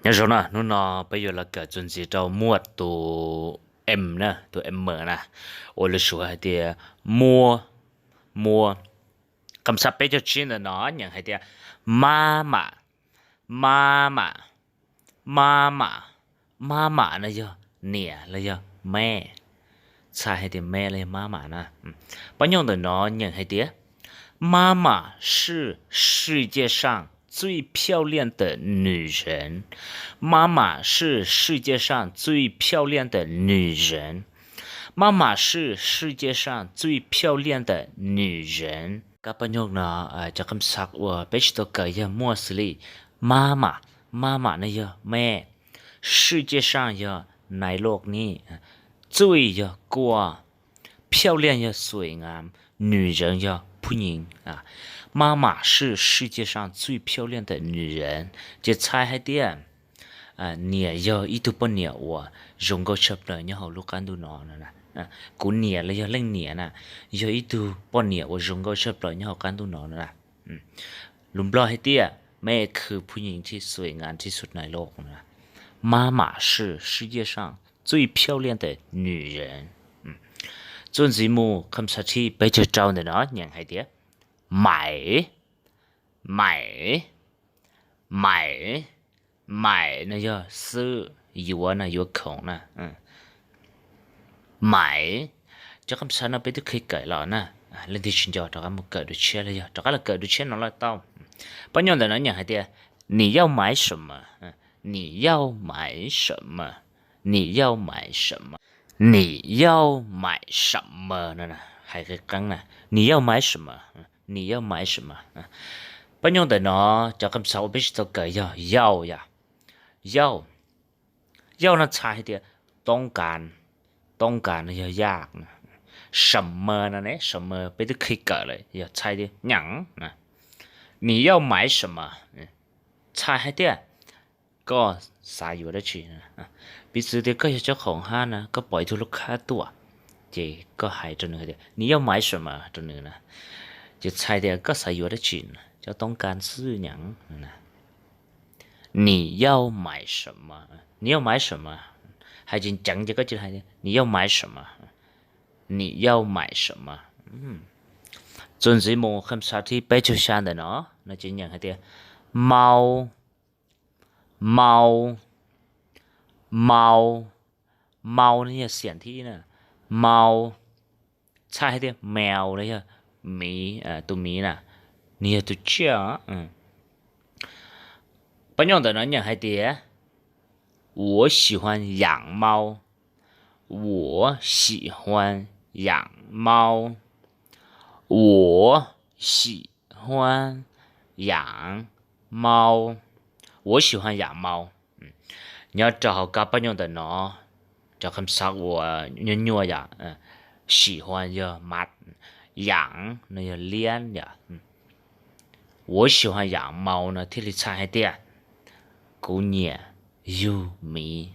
Nyob zoo na, hnub no peb yuav los kawm txuas ntxiv rau muaj tus em na, tus em na, uas lawv suav hais tias mua, mua. Kam xav peb caug tsib ntawm no nyeem hais tias mab mam, mab mam, mab mam. Mab mam no yog niam los yog me. Txhais hais tias me los yog mab mam na. Pab nyoj ntawm no nyeem hais tias 妈妈是世界上最漂亮的女人，妈妈是世界上最漂亮的女人，妈妈是世界上最漂亮的女人。Kab pab nyoj no, cov kam xav uas peb tsis tau kawm yog muaj xws li mab mam, mab mam no yog me, 世界上 yog nais loj ni, 最 yog kua, 漂亮 yog สวยงาม, 女人 yog phooj ywg. 妈妈是世界上最漂亮的女人, ces txhais hais tias niam yog ib tug poj niam uas zoo nkauj tshaj plaws nyob hauv lub qab ntuj no. Kuv niam los yog leej niam na, yog ib tug poj niam uas zoo nkauj tshaj plaws nyob hauv qab ntuj no na. Lus Nplog hais tias แม่คือผู้หญิงที่สวยงามที่สุดในโลก na. 妈妈是世界上最漂亮的女人. Txuas ntxiv mus kam xav thib peb caug rau ntawm no nyeem hais tias maiv, maiv, maiv. Maiv no yog xwb, yuav na, yuav khoom na. Maiv, cov kam xav no peb twb kheev kawm los na. Leej twg tsis nco rov qab mus kawm dua tshiab los yog rov qab los kawm dua tshiab no los tau. Pab nyoj ntawm no nyeem hais tias 你要买什么, 你要买什么, 你要买什么 no, hais qeeb qeeb na, 你要买什么, 你要买什么. Pab nyoj ntawm no cov kam xav uas peb tsis tau kawm yog 要 yom, 要, 要 no txhais hais tias toob kas, toob kas no yog อยาก na. 什么 no ne, 什么 peb twb kheev kawm lawm, yog txhais tias 什么 na. 你要买什么, txhais hais tias koj xav yuav dab tsi. Piv txwv tias koj yog cov khoom hab na, koj pom ib tug lub khab tuaj, ces koj hais rau nws tias 你要买什么 rau nws na, ces txhais tias koj xav yuav dab tsi, cov toob kas xwb 你要买什么, 你要买什么, hais tseem ceev ces koj cia li hais tias 你要买什么, 你要买什么. Txuas ntxiv mus kam xav thib peb caug xya ntawm no, no ces nyeem hais tias mau, mau, mau. Mau no yog xiam thib na, mau, txhais hais tias mèo los yog miv, tus miv na, nws yog tus tsiaj. Pab nyoj ntawm no nyeem hais tias 我喜欢养猫, 我喜欢养猫, 我喜欢养猫, 我喜欢养猫. Nyob rau hauv kab pab nyoj ntawm no, cov kam xav uas nyuaj nyuaj yom, 喜欢 yog mat, 养 no yog liab yom. 我喜欢养猫 no thiaj li txhais hais tias kuv nyiam yug miv,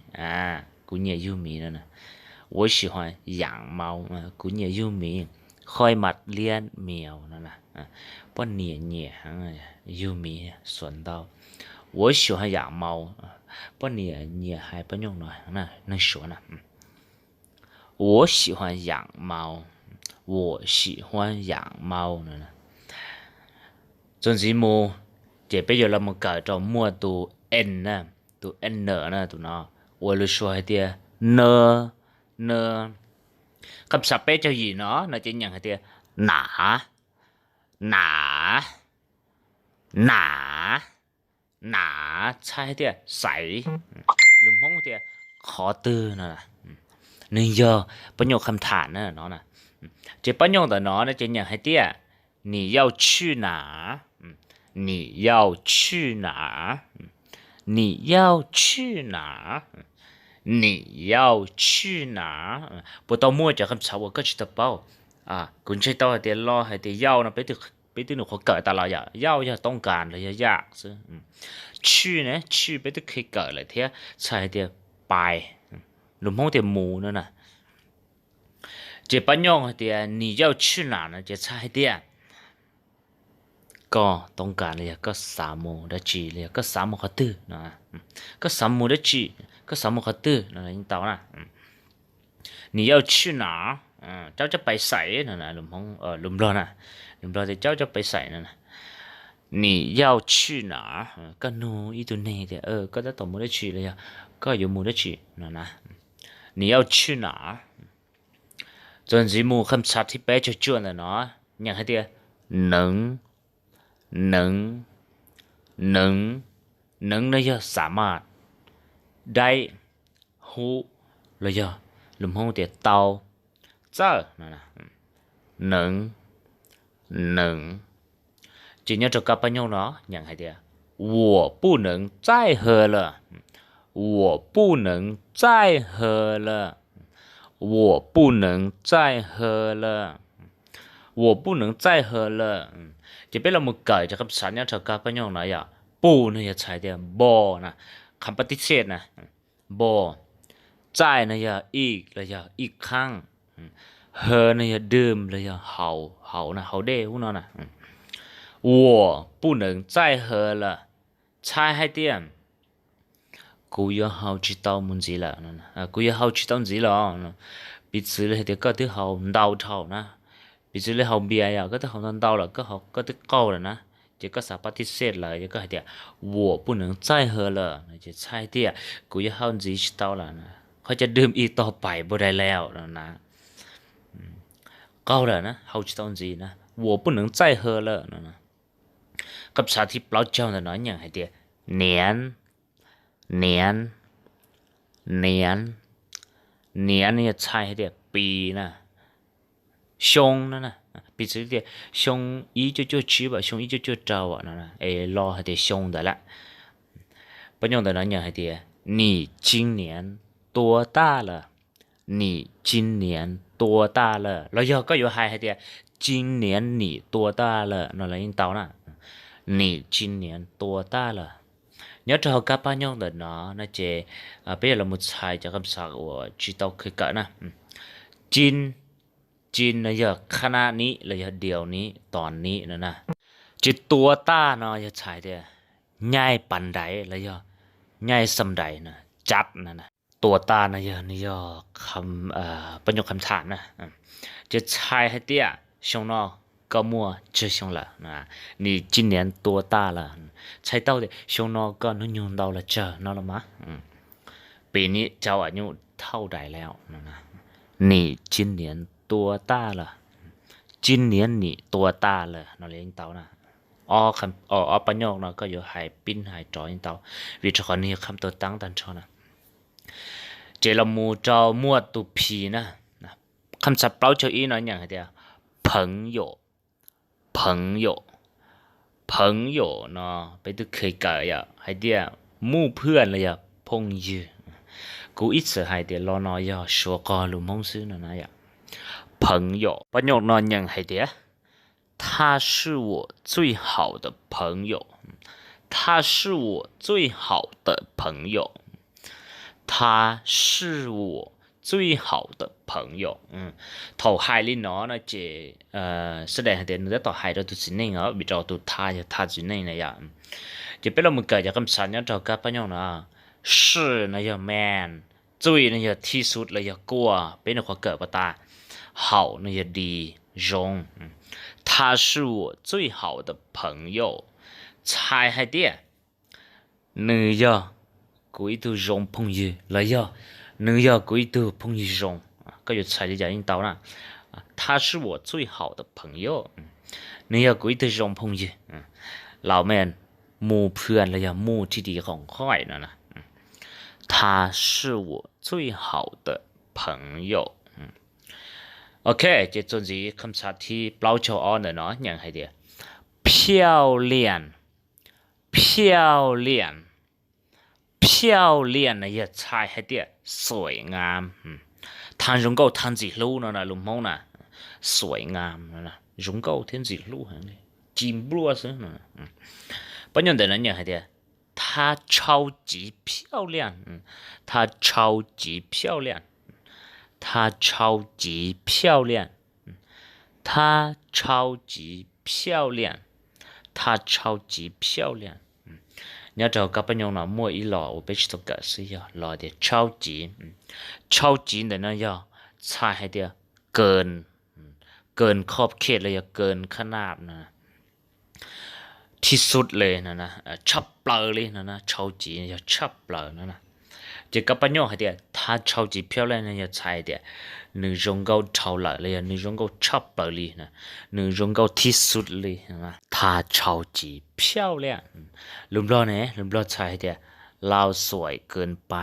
kuv nyiam yug miv no. 我喜欢养猫, kuv nyiam yug miv, คอย mat liab mèo no na. Poj niam nyiam heev yug miv xuas ntau. 我喜欢养猫, poj niam nyiam hais pab nyoj no, neeg Suav na. 我喜欢养猫, 我喜欢养猫 no. Txuas ntxiv mus, ces peb yuav los mus kawm rau muaj tus en na, tus en na, tus no uas lus Suav hais tias nơ, nơ. Kam xav peb caug yim no, no ces nyeem hais tias nam, nam, nam, nam txhais hais tias xaiv, lus Hmoob tias qhov twg no. Nws yog pab nyoj คำถาม na no na. Ces pab nyoj ntawm no no ces nyeem hais tias 你要去哪儿, 你要去哪儿, 你要去哪儿, 你要去哪儿. Puas tau muaj cov คำถาม uas koj tsis tau paub? Kuv ntseeg tau hais tias lo hais tias 要 no peb twb nyuam qhuav kawm tas los yom, 要 yog toob kas los yog อยาก xwb. 去 ne, 去 peb twb kheev kawm lawm thiab, txhais hais tias pais, lus Hmoob tias mus no na. Ces pab nyoj hais tias 你要去哪儿 no ces txhais hais tias koj toob kas los yog koj xav mus dab tsi los yog koj xav mus qhov twg no. Koj xav mus dab tsi, koj xav mus qhov twg no yeej tau na. 你要去哪儿? เจ้าจะไปไสน no, lus Nplog na, lus Nplog tias เจ้าจะไปไสน no. 你要去哪儿? Koj nug ib tug neeg tias koj tab tom mus dab tsi los yog koj yuav mus dab tsi no na. 你要去哪儿? Txuas ntxiv mus kham txhav thib peb caug cuaj ntawm no, nyeem hais tias 能, 能, 能, 能 no yog สามารถ, ได้, รู้, los yog lus Hmoob tias tau, 在, 能, 能. Ces nyob rau kab paj nyoj no nyeem hais tias 我不能再喝了, 我不能再喝了, 我不能再喝了. 我不能再喝了. Ces peb los mus kawm cov kham txhav nyob rau kab paj nyoj no yog 不 no yog txhais tias บ่ na, kham pab tib xej na, บ่, 再 no yog อีก los yog อีกครั้ง, 喝 no yog ดื่ม los yog haus, haus na, haus dej ub no na. 我不能再喝了, txhais hais tias kuv yuav haus tsis tau mus ntxiv lawm, kuv yuav haus tsis tau ntxiv lawm. Piv txwv li hais tias koj twb haus ntau dhau na, piv txwv li haus npias yom, koj twb haus ntau ntau lawm, koj twb qaug lawm na, ces koj xav pab tib xej lawm ces koj hais tias 我不能再喝了, ces txhais tias kuv yuav haus ntxiv tsis tau lawm, qhov cov ดื่มอีกต่อไปบ่ได้แล้ว no na. Qaug lawm na, haus tsis tau ntxiv na, 我不能再喝了 no. Kham txhav thib plaub caug ntawm no nyeem hais tias 年, 年, 年, 年 no yog txhais hais tias pis na, xyoo na, piv txwv tias xyoo ib cuaj cuaj tsib, xyoo ib cuaj cuaj rau no, es los hais tias xyoo ntawd lawm. Paj nyoj ntawm no nyeem hais tias 你今年多大了, 你今年多大了, los yog koj yuav hais hais tias 今年你多大了 no los yeej tau na. 你今年多大了. Nyob rau hauv kab paj nyoj ntawm no no ces peb yuav los mus txhais cov kham txhav uas tsis tau kawm na. 今, 今 no yog ขณะนี้ los yog เดี๋ยวนี้ ตอนนี้ no na. Ces 多大 no yog txhais tias ใหญ่ปานใด los yog ใหญ่ส่ำใด no, จัด no na. 多大 no yog, nws yog paj nyoj kham txhav na. Ces txhais hais tias xyoo no koj muaj tsawg xyoo lawm, 你今年多大了, txhais tau tias xyoo no koj hnub nyoog ntau los tsawg no los mas. ปีนี้เจ้าอายุเท่าไหร่แล้ว no na. 你今年多大了, 今年你多大了 no los yeej tau na. Ob paj nyoj no koj yuav hais pib hais rov yeej tau, vim rau qhov nws yog kham tua tab tag nrho na. Ces los mus rau muaj tus phis na. Kham txhav plaub caug ib no nyeem hais tias 朋友, 朋友, 朋友 no peb twb kheev kawm yom, hais tias หมู่เพื่อน los yog phooj ywg. Kuv ib txwm hais tias lo no yog suav qog lus Hmoob xwb no na yom. 朋友, paj nyoj no nyeem hais tias 他是我最好的朋友, 他是我最好的朋友, 他是我最好的朋友. Thaum hais li no no ces sawv daws hais tias nws tab tom hais rau tus txiv neej os, vim rau tus tha yog tha txiv neej na yom. Ces peb los mus kawm cov kham txhav nyob rau kab paj nyoj no. 是 no yog แม่น, 最 no yog ที่สุด los yog kuaj, peb nyuam qhuav kawm pas tas. 好 no yog ดี, zoo. 他是我最好的朋友, txhais hais tias nws yog kuv ib tug zoo phooj ywg los yog nws yog kuv ib tug phooj ywg zoo. Koj yuav txhais li cas yeej tau na. 他是我最好的朋友, nws yog kuv ib tug zoo phooj ywg. 老妹, หมู่เพื่อน los yog หมู่ที่ดีของข้อย no na. 他是我最好的朋友. Ok, ces txuas ntxiv kham txhav thib plaub caug ob ntawm no nyeem hais tias 漂亮, 漂亮, 漂亮 no yog txhais hais tias สวยงาม. Tha zoo nkauj tha ntxim hlub no na lus Hmoob na. สวยงาม no zoo nkauj thiab ntxim hlub heev li, ci npluaj xwb no. Pab nyuag ntawm no nyeem hais tias 她超级漂亮, 她超级漂亮, 她超级漂亮, 她超级漂亮.他超级漂亮. Nyob rau kab paj nyooj no muaj ib los uas peb tsis tau kawm xwb yog los tias 超级. 超级 ntawm no yog txhais hais tias เกิน, เกินขอบเขต los yog เกินขนาด no, ที่สุดเลย no na, tshaj plaws li no na, 超级 yog tshaj plaws no na. Ces kab paj nyooj hais tias 他超级漂亮 no yog txhais hais tias nws zoo nkauj dhau lawm los yog nws zoo nkauj tshaj plaws li, nws zoo nkauj ที่สุด li no na. 他超级漂亮. Lus Nplog ne, lus Nplog txhais hais tias เราสวยเกินไป,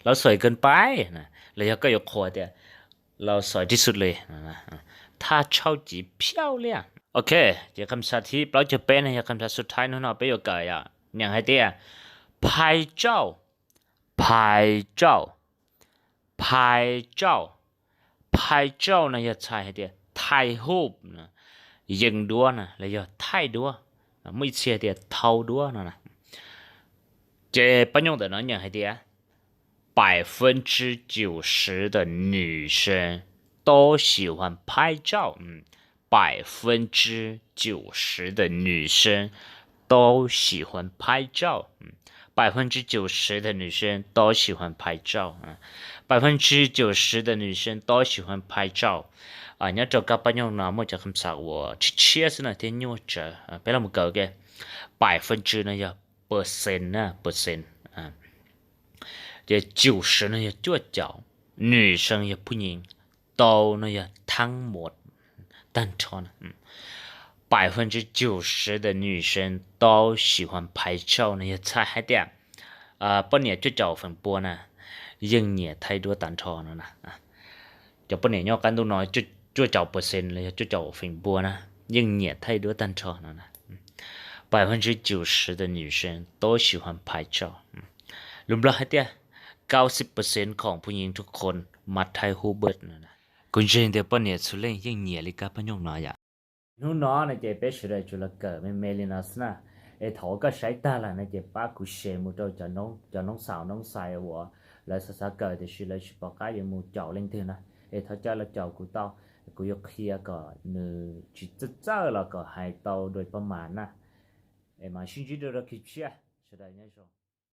เราสวยเกินไป no, los yog koj yuav qhuas tias เราสวยที่สุดเลย no na. 他超级漂亮. Ok, ces คำศัพท์ thib plaub caug peb no yog คำศัพท์ สุดท้าย hnub no peb yuav kawm yom, nyeem hais tias 拍照, 拍照, 拍照. 拍照 no yog txhais hais tias thaij huj, yees duab na, los yog thaij duab, muaj ib txhia tias thau duab no na. Ces paj nyooj ntawm no nyeem hais tias 百分之九十的女生都喜欢拍照. 百分之九十的女生都喜欢拍照. 百分之九十的女生都喜欢拍照. 百分之九十的女生都喜欢拍照. Nyob rau kab paj nyooj no muaj cov คำศัพท์ uas tshiab tshiab xwb no thiab nyuaj tsawv, peb los mus kawm ua ke. 百分之 no yog percent na, percent. Ces 九十 no yog cuaj caum, 女生 yog phooj ywg, 都 no yog ทั้งหมด, tag nrho na. 百分之九十的女生都喜欢拍照 no yog txhais hais tias poj niam cuaj caum feem pua na yeej nyiam thaij duab tag nrho no na. Cov poj niam nyob qab ntuj no cuaj caum percent los yog cuaj caum feem pua na yeej nyiam thaij duab tag nrho no na. 百分之九十的女生都喜欢拍照. Lus Nplog hais tias เก้าสิบเปอร์เซ็นต์ของผู้หญิงทุกคนมักถ่ายรูปเบิด no na. Kuv ntseeg tias poj niam txhua leej yeej nyiam li kab paj nyooj no yom. Hnub no no ces peb sawv daws tsuas los kawm me me li no xwb na. Es thaum uas koj saib tag lawm no ces pab kuv share mus rau cov noob xaus noob xais uas lawv xav xav kawm tiam sis lawv tsis pom qab yuav mus caum leej twg na. Es thov caw los caum kuv tau, kuv yuav qhia kom nws tsis txawj txawj los kom hais tau dua paj mas na. Es mam sib ntsib dua rau khib tshiab, sawv daws nyob zoo.